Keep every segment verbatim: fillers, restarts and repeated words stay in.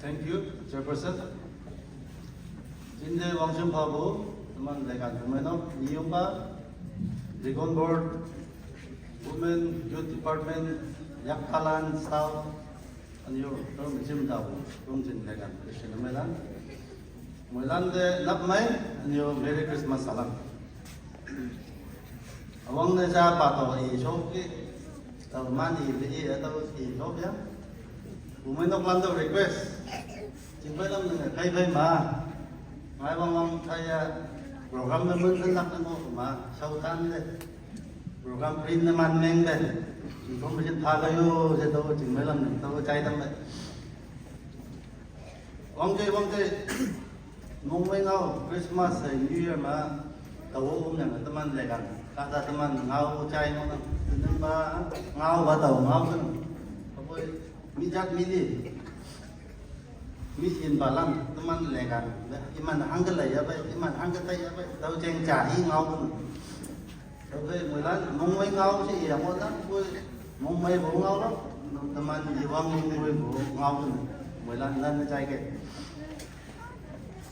Thank you, Chairperson. Jinde wangchim pabo, teman lekan bumeinok, niyomba, Deacon Board, Women, Youth Department, yakpalan, staff, anyo, rom jim dabo, rom jin lekan, Christian moilan. Moilan de nap mai, anyo Merry Christmas salam. Awang ne ja pa to i shop ki, tau man i le i tau i shop ya. Bumeinok lan to request. Jing bai lam ne kai bai ma. Mai wang wang kai ya program ne mun kan lak ne mo ma. Shau tan de. Program print ne man meng de. Information pha kayo je to jing bai lam ne to chai tam de. Wangke wangke, mongmei ngau Christmas hai New Year ma, tau um yang teman lekan, kata teman ngau chai ma, teman ba ngau ba tau ngau kan, apoi mijat mili, mi in balam teman lekan, iman hangke lai ya bai, iman hangke tai ya bai, tau cheng chai ngau kan. Tau bai moilan, mongmei ngau si iya mo tan, koi mongmei bo ngau lo, teman iwang mongmei bo ngau kan, moilan lan na chai ke.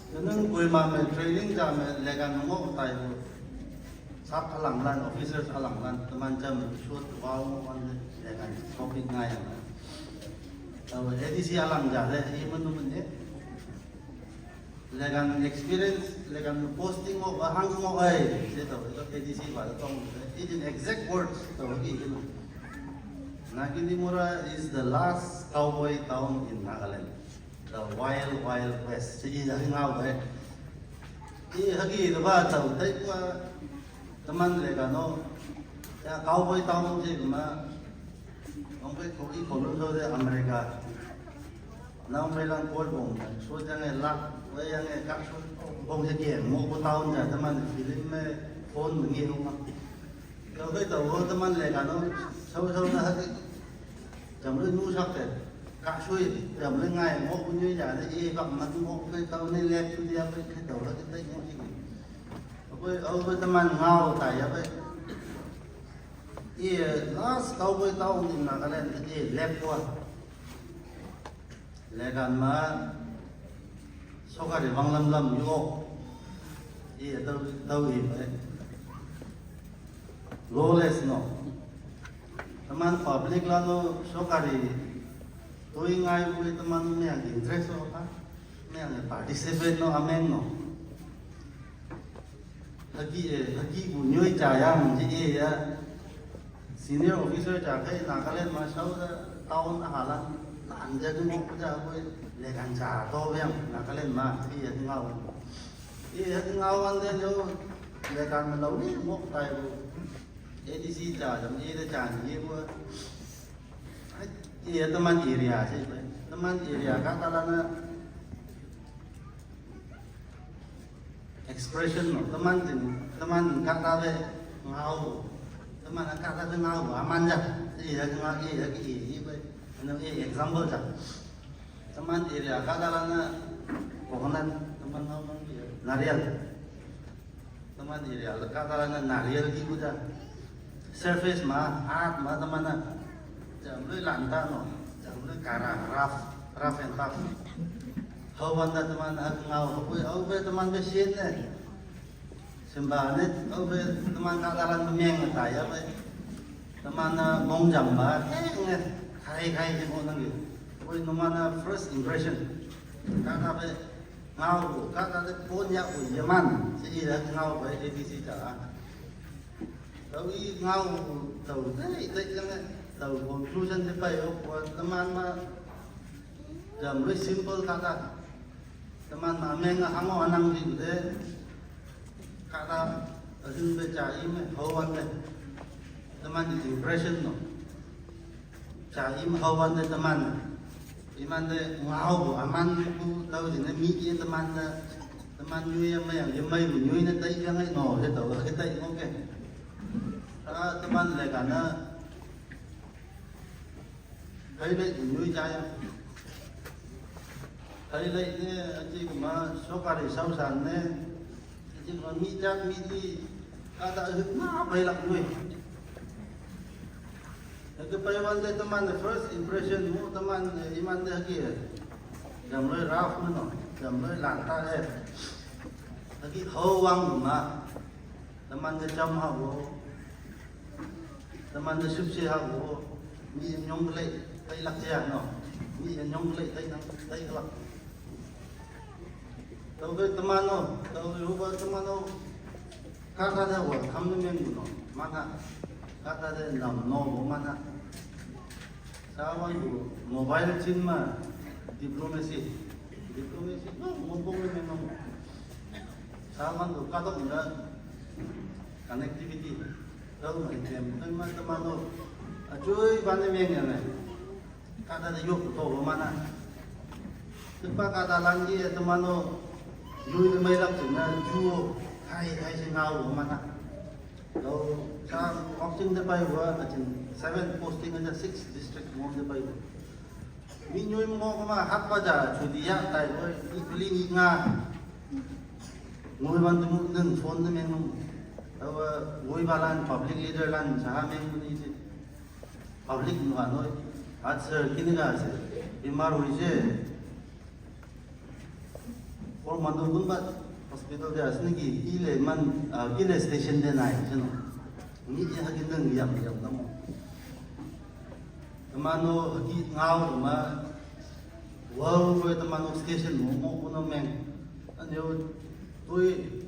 Tenang koi ma me training ja me lekan ngok tai bo. Sap alang lan, officers alang lan, teman jam short wow ngok wan lekan topic ngai ya. Tau A D C alang ja le, i menu menu. Lekan experience, lekan posting ngok, hang ngok ai, se tau, itu A D C ba tong, in exact words tau, i, Naginimura is the last cowboy town in Nagaland. The wild, wild west. Sige, lagi nga ba eh. I, hagi, diba, tau, tay ko, teman lekan no. Ya, cowboy town, sige, ma. Ang pe, ko, i, ko, lo, so, de, America. Nau me lang kol bong, so jang e lak, we yang e kak so bong se kieng, mo ko town ja, teman film me phone me ngi hong. Kau kai tau ho teman lekan no, sau sau na hati. Jam le nu sak te, kak sui, jam le ngai, mo ko nyui ja, ne e bak mat mo kai tau ne lek tu dia kai kai tau hati tai mo sing. Apa au kai teman ngau tai ya kai. Iya, last kau kai town in Nagaland, iya lek ko. Lekan ma, sokari bang lam lam yo. Iya, tau, tau i, eh. Lawless no. Teman public la no, sokari. Tui ngai bui teman me yang interest o ka. Me yang participate no, ameng no. Hagi, eh, hagi bu nyoi cha ya, mung ji e ya. Senior officer cha kai Nagaland ma sau da town a halan, lan ja du mok ja koi, lekan cha to yang, Nagaland ma, e ya ngau. E ya ngau an de yo, lekan ma lau ni mok tai bu. A D C cha, jam e de cha ni ye bu. Ai, e ya teman area si, teman area ka ta la na. Expression no, teman jing, teman kata be ngau, teman kata be ngau, aman ja. Iya ngau, iya, iya, iya, be. Ano iya example ja. Teman area kata lana coconut, teman ngau kan iya. Narial. Teman area kata lana narial di kuda. Surface ma, art ma teman na. Jam lui lanta no, jam lui kara, rough, rough and tough. Hau banda teman ak ngau, hau bui, hau bui teman be sien ne. Simba ne, hau bui teman ka dalan meng ne tai ya be. Teman na bong jam ba, eh, nge, kai kai je mo nang yu. Hau bui teman na first impression. Ka da be ngau, ka da be pon ya bu ye man. Si i da ngau be A B C ta. Tau i ngau tau tai tai jang eh. Tau conclusion te pai o kua teman ma jam lui simple kata. Teman ma meng a hango anang di de. Kata ahin be cha i me hau an de. Teman di impression no. Cha im hau an de teman. Iman de ngau bu aman bu tau di ne mi ye teman de. Teman nyui ya mai yang ye mai bu nyui ne tai yang ai no he tau he tai ngo ke. Ah, teman lekan na. Hai le nyui cha ya. Hai le ne aji ma sokari sau san ne. Aji ma mi cha mi di. Kata hit na bai lak nyui. Hake pai wan de teman de first impression mo teman, eh, iman de hake. Jamloi raf mano, jamloi lanta he. Lagi hau wang ma, teman de jam ha wo, teman de sipse ha wo, mi nyong lei, tai lak jia no, mi nyong lei, tai nang, tai lak. Tau ke teman no, tau ke rupa teman no, kata de wa, kam ne meng no, mana, kata de nam no, mana. Sawan bu mobile chin ma diplomacy. Diplomacy no mobile me no. Sawan bu katok na connectivity. Tau ma tem tem ma temano. Achui bane meng ya me. Kata de yok to mana. Tepa kata lan ji temano. Yui de mai lak chin na juo. Hai hai sing hau mana. Lo sa boxing de pai wa achin seven posting aja six district mo de pai wa. Mi nyoi mo ko ma hak pa ja chu di ya tai wa ni pli ni nga. Ngoi ban tu nung phone de meng. Lo wa ngoi ba lan public leader lan sa ha meng ni ji. Public nu ha noi. At sir kini ga se. Bimar hui je. Kathmandu gunbat hospital de asini ki ile man, ah, ile station de nai sino. Ni ye hagi nang yam yam namo. Temano hagi ngau ma wow ko temano station mo mo kuno meng. Anyo tui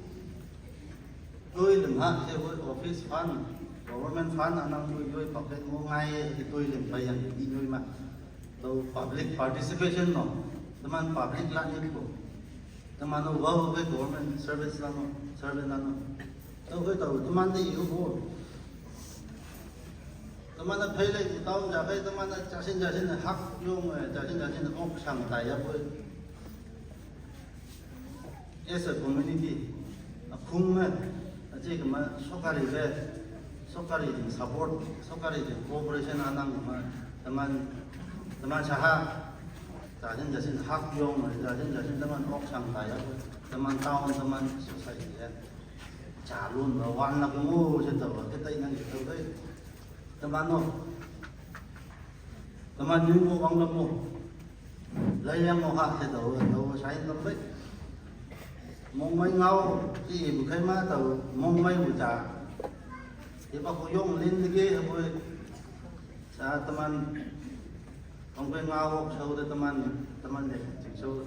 tui leng ha ke wo office fund, government fund anang tui yoi pocket mo ngai hagi tui leng pa yang ni yoi ma. To public participation no. Teman public la ni ko. Teman no wow ke government service la no, service la no. To ke to teman de yu ko. Teman na phai le town ja ke teman na jasin jasin hak yong, eh, jasin jasin ok sang tai ya ko. As a community, a khung me, a che kama sokari le, sokari din support, sokari din cooperation anang kama, teman, teman saha, jasin jasin hak yong, jasin jasin teman ok sang kaya, teman town, teman society ya. Chalun ba wan na kumu se tawa, kita inang kita kai. Teman no. Teman yung mo wang mo. Lai yang mo ha se tawa, tawa sai tam bai. Mong mai ngau, ti bu kai ma tawa, mong mai bu ta. Ti ba ko yong lin de ge bu. Sa teman, kong pe ngau wok sau de teman, teman de, ting sau,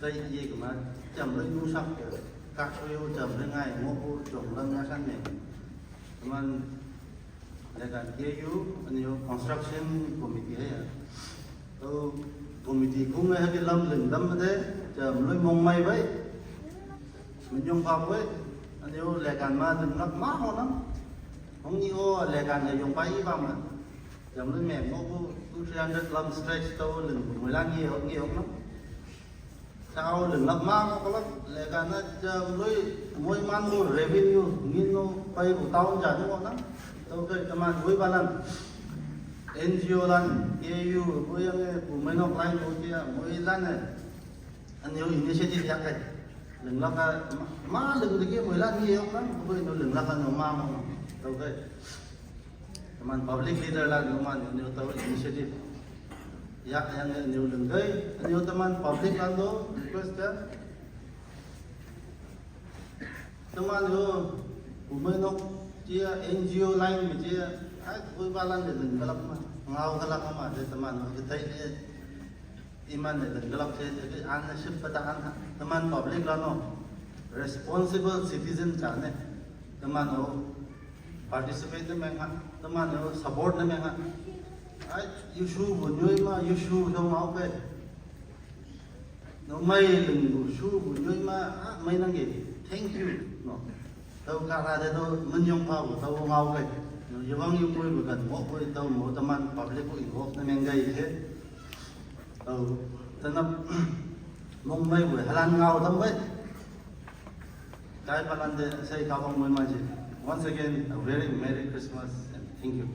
tai ye kama, jam le nu sak ke, kak sau yo jam le ngai, ngo ko jong lam ya san ne. Teman, le kan ke yu, ani yo construction committee hai ya. To committee kung le ha ke lam leng dam de, jam le mong mai bai. Min yong pa bai, ani yo le kan ma dun lak ma ho nam. Hong ni o le kan le yong pai ba ma. Jam lui mem mo bu two three hundred lam stretch to lung bu mui lan ye hok ye hok no. Sao lung lak ma ko lak le ka na jam lui mui man bu revenue ngin no pai bu town ja no na. To ke teman mui ba lan N G O lan K U bu yang e bu mai nok line bu tia mui lan e. An yo initiative ya kai. Lung lak ka ma lung de ke mui lan ye hok na bu no lung lak ka no ma mo. To ke. Teman public leader lan teman new tahu initiative. Ya yang new lenggai, new teman public lan tu request ya. Teman yo, umai nok cia N G O line mi cia, ai kui balan de lenggalak ma, ngau galak ma de teman kita ini. Iman de lenggalak se, jadi an sip pata an teman public lano responsible citizen chane teman ho participate ne meng ha, teman ho support ne meng ha. Ai issue bu nyoi ma issue so mau pe. No mai leng bu issue bu nyoi ma, ah, mai nang ge. Thank you. No. Tau ka ra de to men yong pa bu tau ngau ke. No yewang yu pui bu kan mo pui tau mo teman public bu involve ne meng ge ke. Tau, tanap mong mai wei, halan ngau tam wei. Kai palan de, sai ka bang mai mai ji. Once again, a very Merry Christmas and thank you.